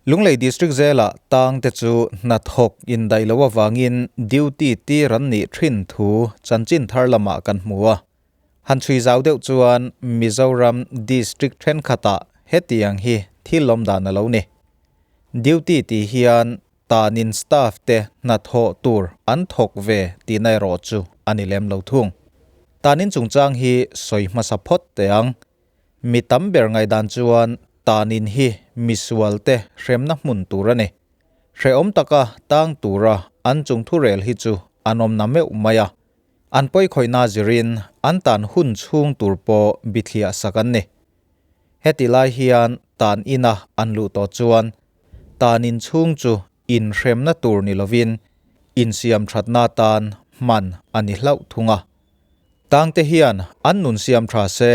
Lunglei District Jail-ah tang te chu hnathawk indaih loh avangin duty tir an nih thin thu chanchin thar lamah kan hmu a. Han chhui zau deuh chuan Mizoram District thenkhatah hetiang hi thil awm dan a lo ni. Duty tih hian tanin staff te hnathawh tur an thawk ve tihna erawh chu a ni lem lo thung. Tanin chungchang hi sawi hmasa phawt teh ang. Mi tam ber ngaihdan chuan tanin hi misual te hremna hmun tur a ni. Hrehawm taka tang tura an chung thurel hi chu an awm na meuh mai a. An pawikhawihna zirin an tan hun chhung tur pawh bithliah sak an ni. Heti lai hian tan ina an luh tawh chuan tan in chhung chu inhremna tur ni lovin insiam thatna tan hman a ni hlauh thung a. Tangte hian an nun siam tha se,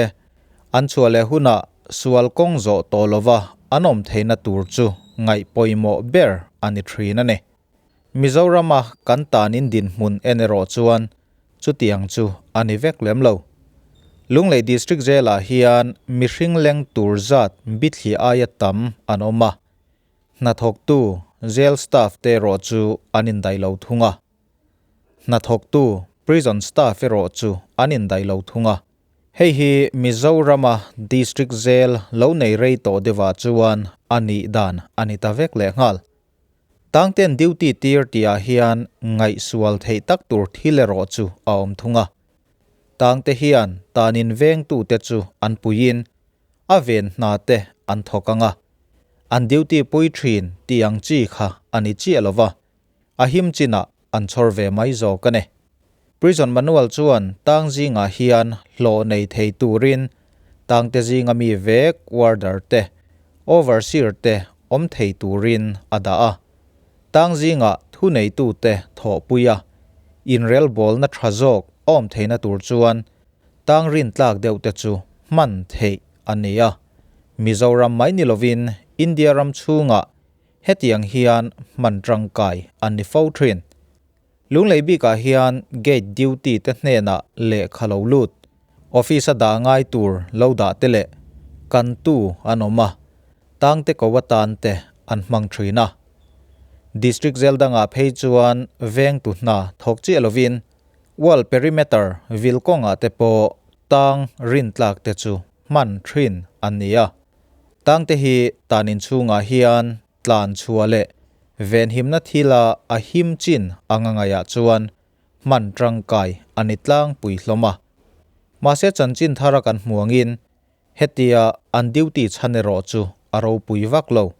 an chhuah leh hunah sual kawng zawh tawh lova an awm theihna tur chu ngaih pawimawh ber a ni thin a ni. Mizorama kan tanin dinhmun en erawh chuan chutiang chu a ni vek lem lo. Lunglei District Jail-ah hian mihring leng tur zat bithli aia tam an awm a, hnathawktu jail staff te erawh chu an indaih lo thung a. Hnathawktu, prison staff erawh chu an indaih lo thung a. Hei hi Mizorama District Jail lo nei rei tawh deuhah chuan a nih dan a ni ta vek lehnghal. Tangten duty tir tihah hian ngaihsual theih tak tur thil erawh chu a awm thung a. Tangte hian tanin vengtute chu an puiin a ven hna te an thawk ang a. An duty pui thin tih ang chi kha a ni chiah lo va. A him chinah an chhawr ve mai zawk a ni. Prison Manual chuan tang zingah hian hlawh nei thei turin tangte zinga mi vek warder te, overseer te awm thei turin a dah a. Tang zingah thuneitute thawhpui a, inrelbawlna tha zawk awm theihna tur chuan tang rintlak deuhte chu hman theih a ni a. Mizoram mai ni lovin India ram chhungah Hetiang hian hman tangkai an ni fo thin. Lunglei bikah hian gate duty te hnenah lehkha lo lut, office a dah ngai tur lo dah te leh kantu an awm a, tangte ko atan te an hmang thin a. District zel dangah phei chuan vengtu hna thawk chiah lovin wall perimeter vil kawngah te pawh tang rintlak te chu hman thin an ni a. Tangte hi tan inchhungah hian tlan chhuah leh venhimna thila a him chin anga ngaihah chuan hman tangkai a ni tlangpui hlawm a. Mahse chanchin thara kan hmu angin hetia an duty chhan erawh chu a ropui vak lo.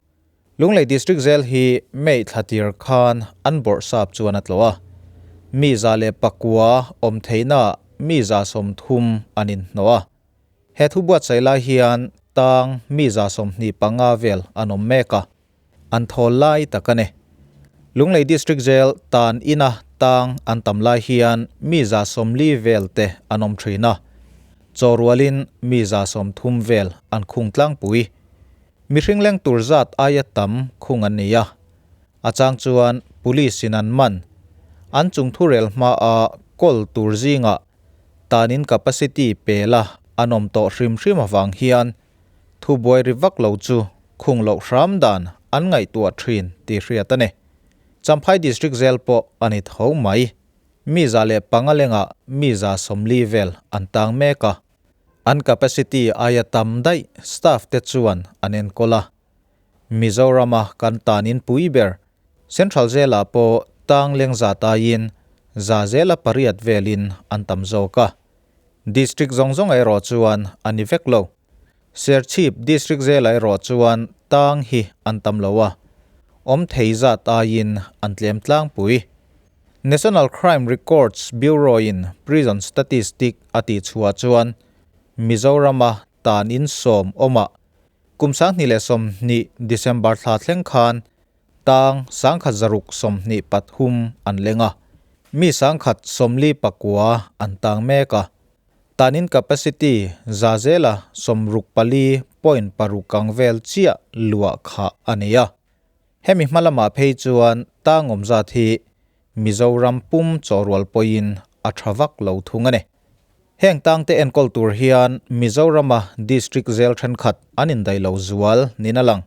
Lunglei District Jail hi May thla tir khan an bawrhsap chuan a tlawh a. Mi 109 awm theihnaah mi 130 an inhnawh a. He thu buatsaih lai hian tang mi 25 vel an awm mek a, an thawl lai tak a ni. Lunglei District Jail tan ina tang an tam lai hian mi 40 vel te an awm thin a, chaw rualin mi 30 vel an khung tlangpui. Mihring leng tur zat aia tam khung an ni a, a chang chuan police in an man. An chung thurel hmaa kawl tur zingah Tanin capacity pe la an awm tawh hrim hrim avang hian thubuai ri vak lo chu khung loh hram dan an ngaihtuah thin tih hriat a ni. Champhai District Jail pawh a ni tho mai. Mi 105 lengah mi 40 vel an tang mek a. An capacity aia tam daih staff te chuan an enkawl a. Mizorama kan tanin pui ber Central Jail-ah pawh tang leng zat aiin 8% velin an tam zawk a. District zawng zawng erawh chuan a ni vek lo. Serchhip District Jail-ah erawh chuan tang hi an tam lo a, awm thei zat aiin an tlem tlangpui. National Crime Records Bureau-in prison statistic a tihchhuah chuan Mizorama tan in sawm awmah kum 2020 December thla thleng khan Tang 1623 an leng a, mi 149 an tang mek a. Tanin capacity 64.6 kang vel chiah luah kha a ni a. Hemi hma lamah phei chuan tang awm zat hi Mizoram pum chawhrual pawhin a tha vak lo thung a ni. Heng tangte enkawl tur hian Mizorama district zel thenkhat an indaih lo zual niin a lang.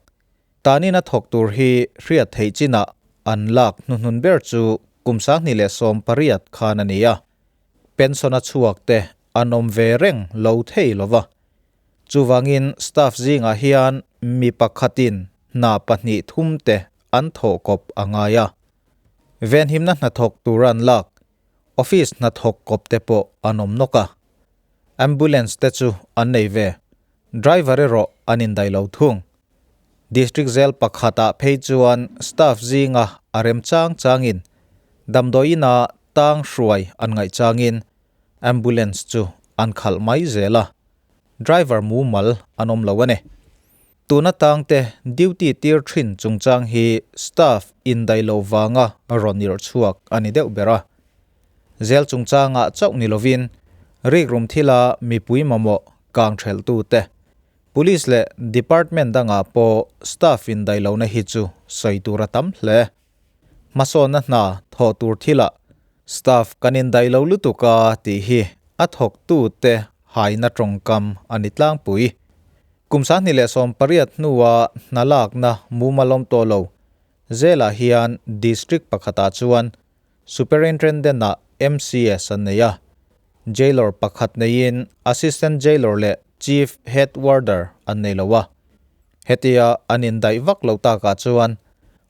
Tanin a thawk tur hi hriat theih chinah an lak hnuhnun ber chu kum 2018 khan a ni a. Pension a chhuak te an awm ve reng lo thei lova. Chuvangin staff zingah hian mi pakhatin hna pahnih thum te an thawh kawp a ngai a. Venhimna hnathawk tur an lak, office hnathawk kawp te pawh an awm nawk a. Ambulance te chu an nei ve, driver erawh an indaih lo thung. District Jail pakhatah phei chuan staff zinga a rem chang changin damdawiina tang hruai an ngaih changin ambulance chu an khalh mai zel a, driver mumal an awm lo a ni. Tuna tangte duty tir thin chungchang hi staff indaih loh vanga rawn irh chhuak a ni deuh ber a. Jail chungchangah chauh ni lovin rikrum thila mipui mamawh kang thelhtute Police leh department dangah pawh staff indaih lohna hi chu sawi tur a tam hle. Hmasawnna hna thawh tur thilah staff kan indaih lo lutuk a tih hi a thawktute haina tawngkam a ni tlangpui. Kum 2018 hnua hna lakna mumal awm tawh lo zelah hian district pakhatah chuan Superintendent-ah MCS an nei a, Jailor pakhat neiin Assistant Jailor leh Chief Head Warder an nei lo a. Hetia an indaih vak lo takah chuan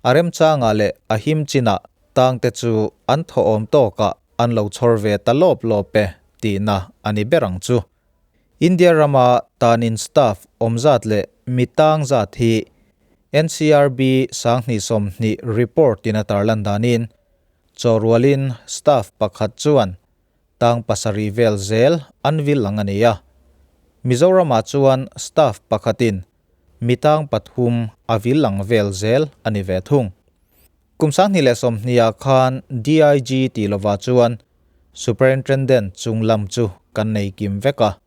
a remchangah leh a him chinah tangte chu an thawhawm tawkah an lo chhawr ve ta lawp lawp e tihna a ni ber ang chu. India rama tanin staff awm zat leh mi tang zat hi NCRB 2020 report in a tarlan danin chawrualin staff pakhat chuan tang pasarih vel zel an vil ang a ni a. Mizoramah chuan staff pakhatin mi tang pathum a vil ang vel zel a ni ve thung. Kum 2020 ah khan DIG tih lovah chuan Superintendent chung lam chu kan nei kim vek a,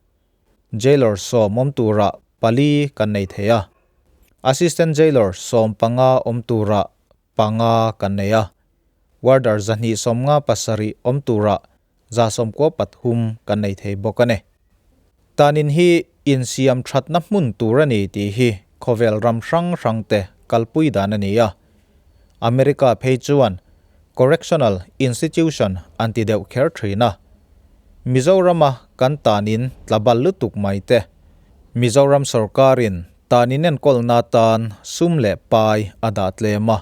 Jailor sawm awm turah pali kan nei thei a, Assistant Jailor 15 awm turah panga kan nei a, Warder 257 awm turah 193 kan nei thei bawk a ni. Tanin hi insiam thatna hmun tur a ni tih hi khawvel ram hrang hrang te kalpui dan a ni a. America phei chuan Correctional Institution an ti deuh kher thin a. Mizorama kan tanin tlabal lutuk mai te. Mizoram sorkarin tanin enkawlna tan sum leh pai a dah tlem a.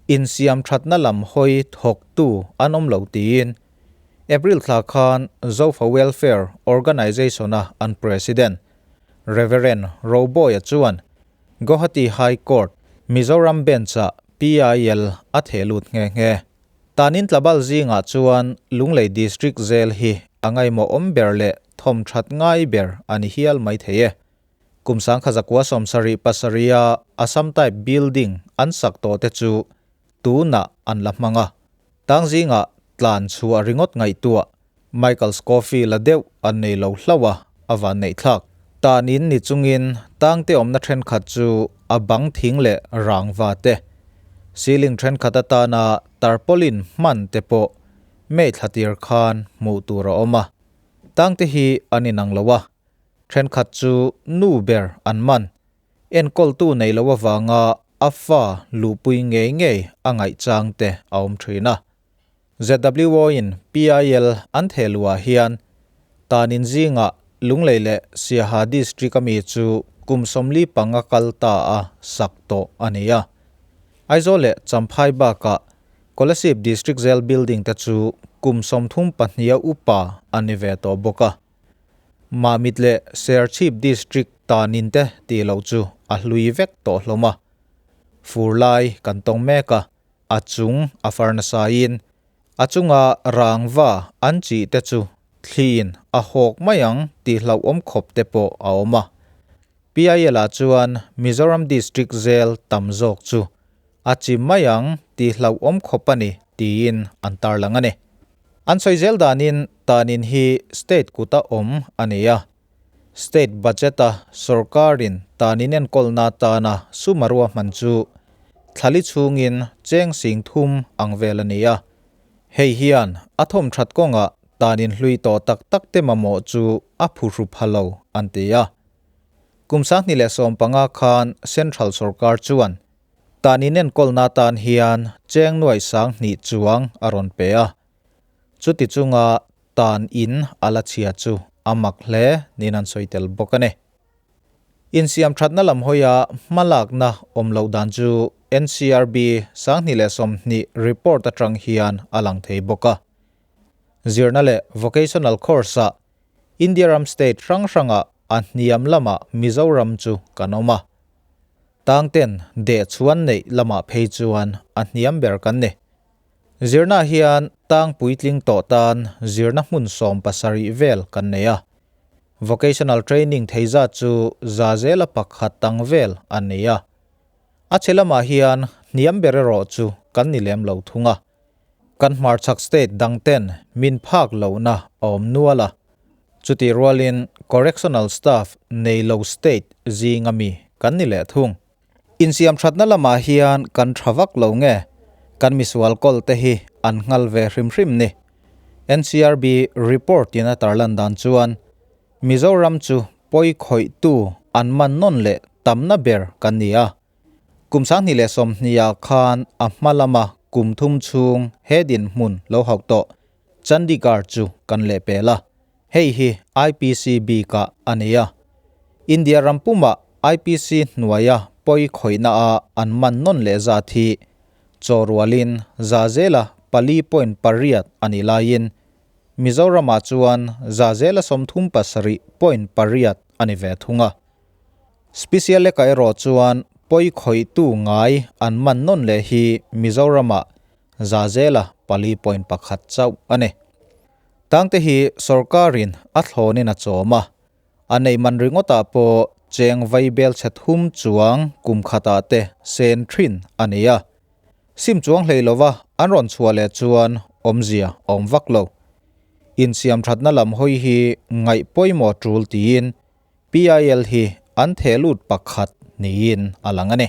Insiam thatna lam hawi thawktu an awm lo tiin April thla khan Zofa Welfare Organization-a an President, Reverend Roboya chuan Guwahati High Court, Mizoram Bench-ah PIL a theh lut nghe nghe. Tanin tlabal zingah chuan Lunglei District Jail hi a ngaihmawh awm ber leh thawm that ngai ber a ni hial mai thei e. Kum 1977-a Assam Type Building an sak tawh te chu tunah an la hmang a. Tang zingah tlan chhuah ringawt ngaihtuah Michael Scofield a deuh an nei lo hlauh a, a van neih thlak. Tan in ni chungin tangte awmna thenkhat chu a bang thing leh rangva te, ceiling thenkhat atana tarpaulin hman te pawh May thla tir khan hmuh tur a awm a. Tangte hi an inang lo a, thenkhat chu nu ber an man. Enkawltu nei lo avanga a fa luhpui ngei ngei a ngaih chang te a awm thin a. ZWO in PIL an theh luhah hian tanin zingah Lunglei leh Siaha District a mi chu kum 45 kal ta a sak tawh a ni a. Aizawl leh Champhai bakah Kolasib District Jail Building te chu kum 32 a upa a ni ve tawh bawk a. Mamit leh Serchhip District tanin te tih loh chu a hlui vek tawh hlawm a. Fur lai kan tawng mek a, a chung a far nasain a chunga rangva an chih te chu thliin a hawk mai ang tih hlauhawm khawp te pawh a awm a. PIL ah chuan Mizoram District Jail tam zawk chu a chi mai ang tih hlauhawm khawp a ni tiin an tarlang a ni. An sawi zel danin tanin hi state kuta awm a ni a. State budget-a sorkarin tanin enkawlna tana sum a ruahman chu thlali chhungin cheng sing thum ang vel a ni a. Hei hian a thawmthat kawngah tanin hlui tawh tak tak te mamawh chu a phuhru pha lo an ti a. Kum 2015 khan Central sorkar chuan tan inenkawlna atan hian cheng nuai 2000 chuang a rawn pe a. Chuti chunga tan in a la chhia chu a mak hle niin an sawi tel bawk a ni. Insiam thatna lam hawia hmalakna awm loh dan chu NCRB 2020 report atang hian a lang thei bawk a. Zirna leh vocational course-ah India ram state hrang hrangah a hniam lamah Mizoram chu kan awm a. Tangten deh chhuan neih lamah phei chuan a hniam ber kan ni. Zirna hian tang puitling tawh tan zirna hmun 17 vel kan nei a. Vocational training thei zat chu za zela pakhat tang vel an nei a. A chhe lamah hian hniam ber erawh chu kan ni lem lo thung a. Kan hmarchhak state dangten min phak lohna a awm nual a. Chuti rualin correctional staff nei lo state zinga mi kan ni leh thung. Insiam thatna lamah hian kan tha vak lo nge kan misual kawl te hi an nghal ve hrim hrim ni. NCRB report in a tarlan dan chuan Mizoram chu pawi khawih tu an man nawn leh tamna ber kan ni a. Kum 2020 ah khan a hma lama kum thum chhung he dinhmun lo hauh tawh Chandigarh chu kan leh pel a. Hei hi IPC bikah a ni a. India ram pumah IPC hnuaia pawi khawihna a an man nawn leh zat hi chaw rualin za zela 4.8 a ni laiin Mizoramah chuan za zela 37.8 a ni ve thung a. Special leka erawh chuan pawi khawih tu ngai an man nawn leh hi Mizoramah za zela 4.1 chauh a ni. Tangte hi sorkarin a thlawnin a chawm a. A nei man ringawtah pawh cheng vai bel chhe thum chuang kum khatah te sen thin a ni a. Sim chuang hlei lova an rawn chhuah leh chuan awmzia a awm vak lo. Insiam thatna lam hawi hi ngaih pawimawh tul tiin PIL hi an theh lut pakhat niin a lang a ni.